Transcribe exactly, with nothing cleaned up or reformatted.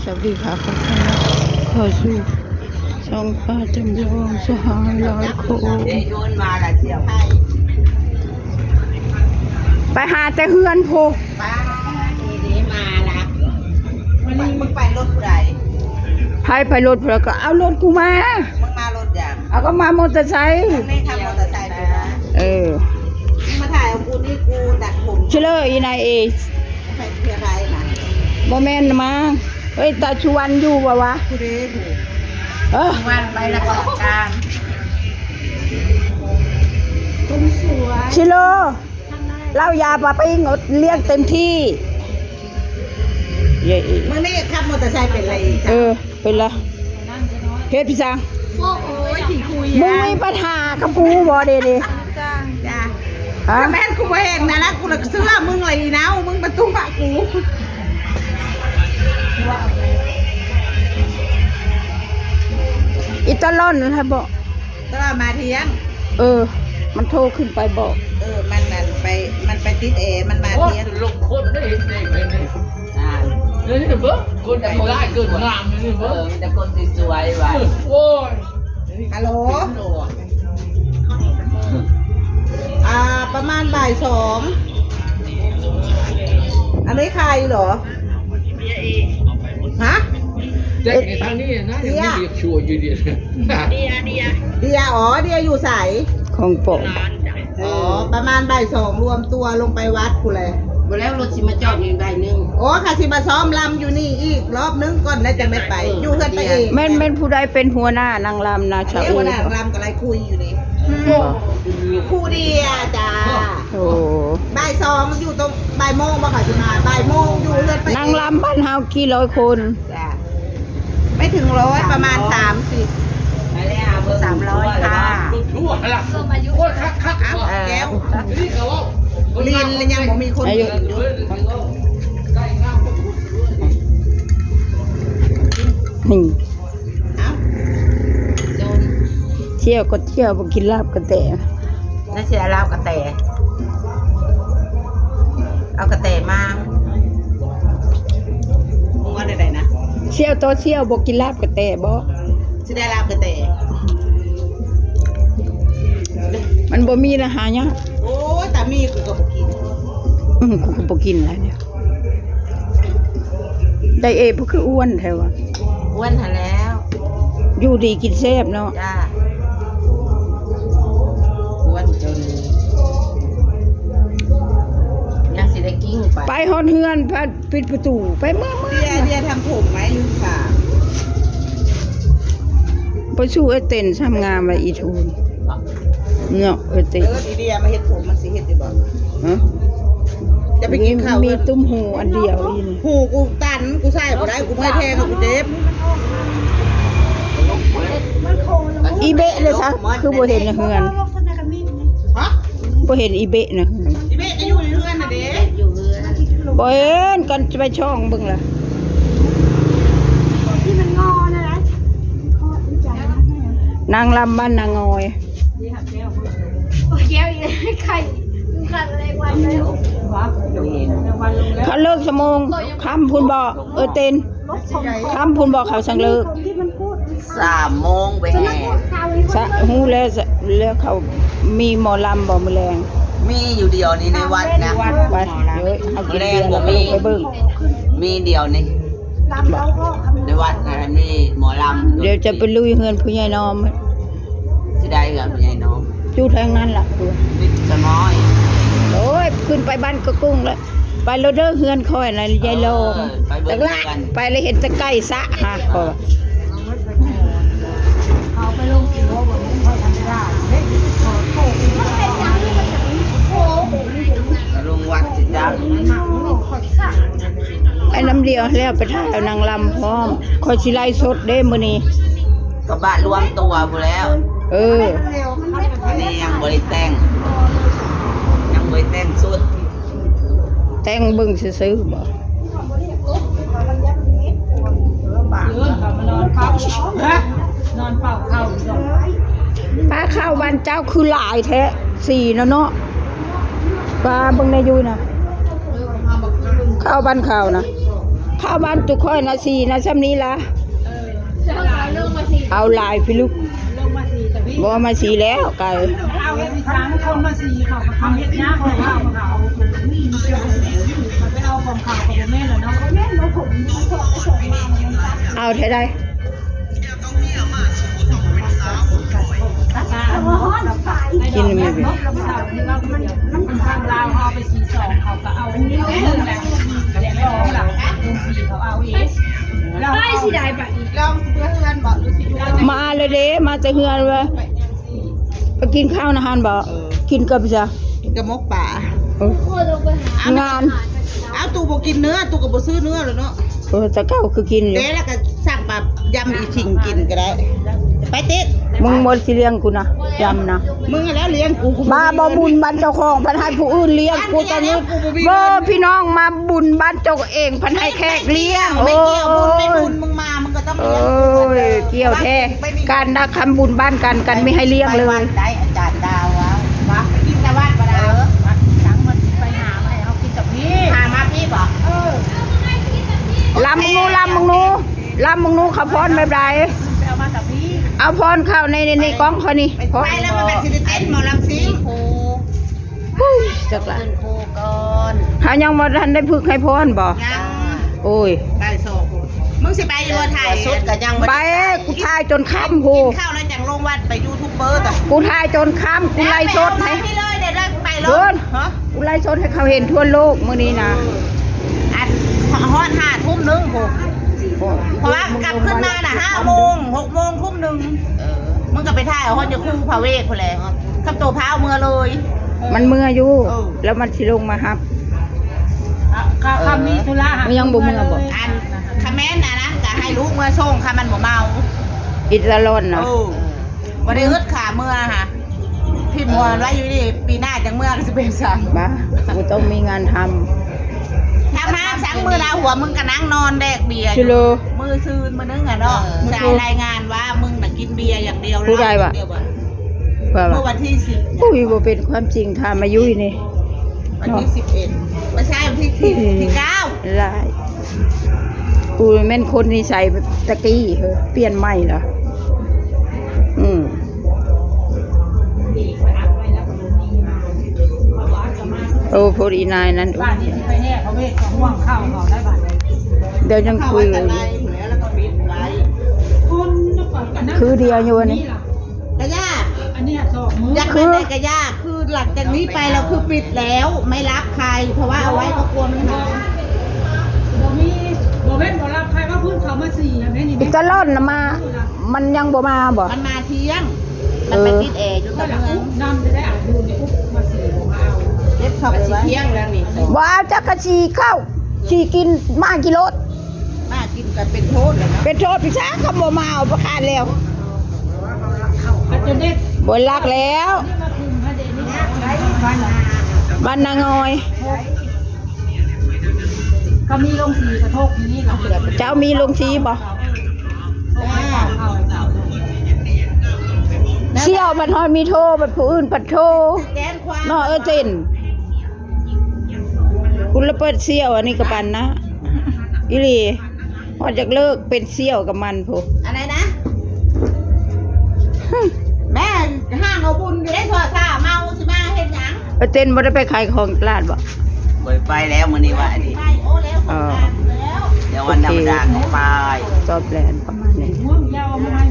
สวัสดีค่ะ ขอต้อนรับเข้าสู่ช่องป้าจำลองสหายหลายคน ไปหาแต่เฮือนพุ้น ป้า นี่มาละ วันนี้มึงไปรถผู้ใด ไผไปรถพุ้น แล้วก็เอารถกูมา มึงมารถหยัง เอาก็มามอเตอร์ไซค์ มึงไม่ขับมอเตอร์ไซค์ไปนะ เออ มึงมาถ่ายเอากูนี่ กูตัดผม เชื่อเลยอีนายเอ ใครเชียร์ใครนะ บ่แม่นมา เฮ้ย ตาชวนอยู่บ่วะ กูเด้กู เออ วันไปละกลาง ชิโร่ เหล้ายาปาปิ้ง เลี้ยงเต็มที่ เย้ มึงนี่ขับมอเตอร์ไซค์เป็นอะไรอีก เออ เป็นละ เฮ็ดพี่ช้าง โอ้ย ขี้คุย มึง อะ มีปัญหากับกูบ่เด้เด้ จ้า ฮะ แม่นกูบ่เห็นนะ แล้วกูเลยเชื่อมึงเลยอีน้าว มึงมาตุ้มปะกู อีตาลอนนั่นแหละบ่ ตลอดมาเที่ยง เออ มันโทรขึ้นไปบอก เออ มันนั่นไป มันไปติดแอร์ มันมา โอ้ย เที่ยง ลงคนได้เห็นได้ไงเนี่ย อ่า เดี๋ยวนี้เบิ่งคนไทยได้เกินงามเลยนี่เบิ่ง เออ มีแต่คนสวยๆว่ะ โอ้ย ฮัลโหล อ่า ประมาณบ่ายสอง อันนี้ใครเหรอ ฮะ แต่ทางนี้นะ ยังไม่เรียกชัวร์อยู่ดี เดีย เดีย เดีย อ๋อ เดียอยู่ไส ของปอง อ๋อ ประมาณบ่ายสองรวมตัวลงไปวัดพู้นแหละ บ่แล้วรถสิมาจอดอยู่บ่ายหนึ่ง โอ้ ค่ะสิมาซ้อมลำอยู่นี่อีกรอบนึงก่อนแล้วจะไม่ไป เออ อยู่เฮือนไปเอง แม่น แม่นผู้ใดเป็นหัวหน้านางลำนะ เอ้ย ชาว หัวหน้านางลำก็ไล่คุยอยู่นี่ อืม ครูเดียจ้า โอ้ บ่ายสองอยู่ตรง บ่ายโมงบ่ค่ะสิมา บ่ายโมงอยู่เฮือนไปเอง นางลำบ้านเฮากี่ร้อยคน จ้ะ ไม่ถึงร้อย ประมาณสามสิบ สามร้อยค่ะ โอ้ย คักๆ เอ้า แก้ว ลินแล้วยังบ่มีคน อายุ กินอยู่ นี่ เอ้า เที่ยวก็เที่ยว บ่กินลาบกระแต แล้วสิเอาลาบกระแต เอากระแตมา มึงว่าใดๆนะ เที่ยวต่อเที่ยว บ่กินลาบกระแตบ่ สิได้ลาบกระแต มันบ่มีนะ หายาก โอ้ย แต่มีกูก็บ่กิน อืม กูก็บ่กินแล้วเนี่ย ได้เอ พวกคืออ้วนแท้วะ อ้วนหั้นแล้ว อยู่ดีกินแซ่บเนาะ จ้า อ้วนจน ยังสิได้กิ้งไป ไปฮอดเฮือน พัดปิดประตู ไปเมือ เมือ เดีย เดียทำผมไหม ลืมถาม ไปสู่ไอ้เต้นทำงานไว้อีทูน เนาะ เออ ติ เออ ดีเดียมาเฮ็ดผม มันสิเฮ็ดอยู่บ่ ฮะ จะไปกินข้าว มี มีตุ้มหูอันเดียวอีนี่ หูกูตัน กูใส่บ่ได้ กูไม่แทงอะ กูเจ็บ อีเบะเลยซะ คือบ่เห็นในเฮือน ฮะ บ่เห็นอีเบะนะ อีเบะก็อยู่ในเฮือนน่ะเด้ อยู่เฮือน บ่เห็น กันจะไปช่องเบิ่งล่ะ ที่มันงอนะนะ นางลำบ้านนางอย โอ้ย แก้วอีกแล้ว ไข่ ไข่อะไรวันเลย เขาเลิกชั่วโมงค่ำพุ้นบ่ เออ เต้น ค่ำพุ้นบ่ เขาสั่งเลิก สามโมงไปแห่ สะ ฮู้แล้ว แล้วเขามีหมอลำบ่มื้อแลง มีอยู่เดียวนี้ในวัดนะ ไป เอ้ย เอากินเบียร์แล้วก็ลงไปเบิ่ง มีเดียวนี่ ในวัดนะ มีหมอลำ เดี๋ยวจะไปลุยเฮือนผู้ใหญ่นอม สิได้เฮือนผู้ใหญ่นอม อยู่ทางนั้นล่ะ ติดสะม้อย โอ้ย ขึ้นไปบ้านกะกุ้งแล้ว ไปโลดเด้อ เฮือนคอยนะ ยายลอม เออ ไปเบิ่ง จักละ เฮือน ไปเลยเห็นแต่ไก่สะหะ ขอ ลงวัดสิจ้า ไอ้น้ำเดียวแล้วไปถ่ายเอานางลำพร้อม คอยสิไลฟ์สดเด้มื้อนี้ กระบะรวมตัวพู้นแล้ว เออ นี่ยังบ่ได้แต่ง ยังบ่ได้แต่งสุด แต่งเบิ่งซื่อๆบ่ นอนเป่าเข่า ปลาข้าวบ้านเจ้าคือหลายแท้ สี่นะเนาะ ปลาเบิ่งในยูนะ ข้าวบ้านข้าวนะ เข้าบ้านตุกค่อยนะสี่นะช่ำนี้ละ เออเจ้าเอาลงมาสี่ เอาหลายพิลึก ลงมาสี่แต่พี่ บ่มาสี่แล้วไก่ เอาเห็ดอีสานคนมาสี่เขาก็ทำเห็ดยากของเขาเขาไปเอาของเขาก็บ่แม่นแล้วเนาะ เอาเท่าใด กินไม่เป็น ทางลาวเขาเอาไปสี่สองเขาก็เอาอันนี้แหละเดี๋ยวสองหลังลงสี่เขาเอาเองแล้ว ไปสิได้ไปอีก ลองเพื่อนบอกดูสิ มาเลยเด้มาแต่เฮือนเว้ยไปกินข้าวนะฮันบ่กินกับจ้ะ กระมกป่า เออ โคตรลงไปหา งาน เอาตูบ่กินเนื้อตูก็บ่ซื้อเนื้อแล้วเนาะ เออแต่เก่าคือกินอยู่ เด้แล้วก็สั่งแบบยำอีชิงกินก็ได้ ไปเต๊ะ มึงบ่สิเลี้ยงกูนะยำนะ มึงแล้วเลี้ยงกูกู บ้าบ่บุญบ้านเจ้าของพันให้ผู้อื่นเลี้ยงกูตอนนี้บ่พี่น้องมาบุญบ้านเจ้าเองพันให้แขกเลี้ยง ไม่ โอ้ เกี่ยวบุญไม่ ย บุญมึงมามึงก็ต้อง เอ เลี้ยงกู อเกี่ยวแท้การรักคำบุญบ้านกันกันไม่ให้เลี้ยงเลย ได้อาจารย์ดาวอะมาไปกินตะวันมาดาว หลังมันไปหามาให้เขากินกับพี่ พามาพี่บอก เออ ลำมึงนู้ลำมึงนู้ลำมึงนู้เขาพรแบบใด ไปเอามากับพี่ เอาพรเข้าในในในกล้องเขานี่พร ไปแล้วมันเป็นสิริเต้นหมอลำซิง เฮ้ยจักละ เป็นครูก่อน หายังบ่ทันได้พึกให้พรบ่ ยัง โอ้ย ได้สองคนมึงสิไปอยู่บ่ถ่าย สุดก็ยัง ไปกูถ่ายจนค่ำโห กินข้าวแล้วจังลงวัดไปยูทูบเบอร์ต่อ กูถ่ายจนค่ำกูไล่สดให้ พี่เลยเดี๋ยวได้ไปล เดิ ง น ฮะ กูไล่สดให้เขาเห็นทั่วโลกมื้อนี้นะ อันฮอดห้าทุ่มหนึ่งโหเพราะว่ากลับขึ้นมาน่ะห้าโมงหกโมงทุ่มหนึ่ง เออ มึงก็ไปถ่ายเอาฮอดอยู่คู่พระเวทคนแหละขับตัวพาเอาเมือเลย มันเมืออยู่ เออ แล้วมันสิลงมาฮับ เขาเขามีธุระหา มันยังบ่เมือบ่ อันคอมเมนต์นะนะก็ให้ลูกเมือส่งค่ะมันบ่เมา อิตาลอนเนาะ เออบ่ได้อึดขาเมือค่ะพิมพ์หัวไว้อยู่นี่ปีหน้าจังเมือก็จะเป็นสัง บ้ากูต้องมีงานทำ ทำห้ามสังมือละหัวมึงก็นั่งนอนแดกเบียร์ ชิโล มือซืนมือนึงอ่ะเนาะ เออ สายรายงานว่ามึงน่ะกินเบียร์อย่างเดียว ผู้ใดวะ เหล้าอย่างเดียว เพื่อ เมื่อ ว่า วันที่สิบ อุ้ยบ่เป็นความจริงทำอายุนี่ วันที่สิบเอ็ดไม่ใช่วันที่ที่ที่เก้า หลายกูแม่นคนนิสัยแบบตะกี้เฮ้ยเปลี่ยนใหม่เหรออืมโอ้พอดีนายนั้น บ้านนี้สิไปแห่พระเวทของห่วงข้าวเขาได้บ้าน เดี๋ยวยังคุย ไว้แต่ไรอยู่แล้วแล้วก็ปิดไว้ คนนครกันนะ คือเดียวอยู่วันนี้ กะย่า อันนี้สองมื้อ อยากเป็นแต่กะย่าคือหลังจากนี้ไปเราคือปิดแล้วไม่รับใคร เพราะว่าเอาไว้ก็กลัวมันหาย บ่มีบ่เว้นบ่รับใครว่าพื้นเขามาสี่อ่ะแม่นี่ อิตาลอนนะมา มันยังบ่มาบ่ มันมาเที่ยง มันไปติดแอร์อยู่ ก็ กับ ละ เมือง อุ๊บนำจะได้อ่านดูในอุ๊บมาสี่ของเอา เล็บเข้าไปไว้ เที่ยงแล้วนี่ บ่เอาจักกะชีเข้าชีกินมากี่รถ มากินกันเป็นโทษเลยนะ เป็นโทษพิชาเขาบ่มาเอาประคานแล้ว เขาจะได้ บ่รักแล้ว มาคุมพระเดชนี่บ้าน บ้านนางอย เขามีลงสีกระทกนี้เขาเกิด เจ้ามีลงชีบ่ เขา เสี่ยวบัดฮอดมีโทรบัดผู้อื่นบัดโทร แจ้งความ เนาะเออเจนคุณละเปิดเสี่ยวอันนี้ก็ปันนะอีหลีฮอดอยากเลิกเป็นเสี่ยวกับมันพุ อะไรนะ แม่ห้างเอาบุญอยู่ได้สอดสาเมาสิมาเห็นหยัง เออเจนบ่ได้ไปขายของตลาดบ่ บ่ไปแล้วมื้อนี้ว่าอันนี้ ไปโอ้แล้วของงานแล้ว เดี๋ยววันธรรมดาก็ไป จอบแลนประมาณนี้ ม่วงยาวมาให้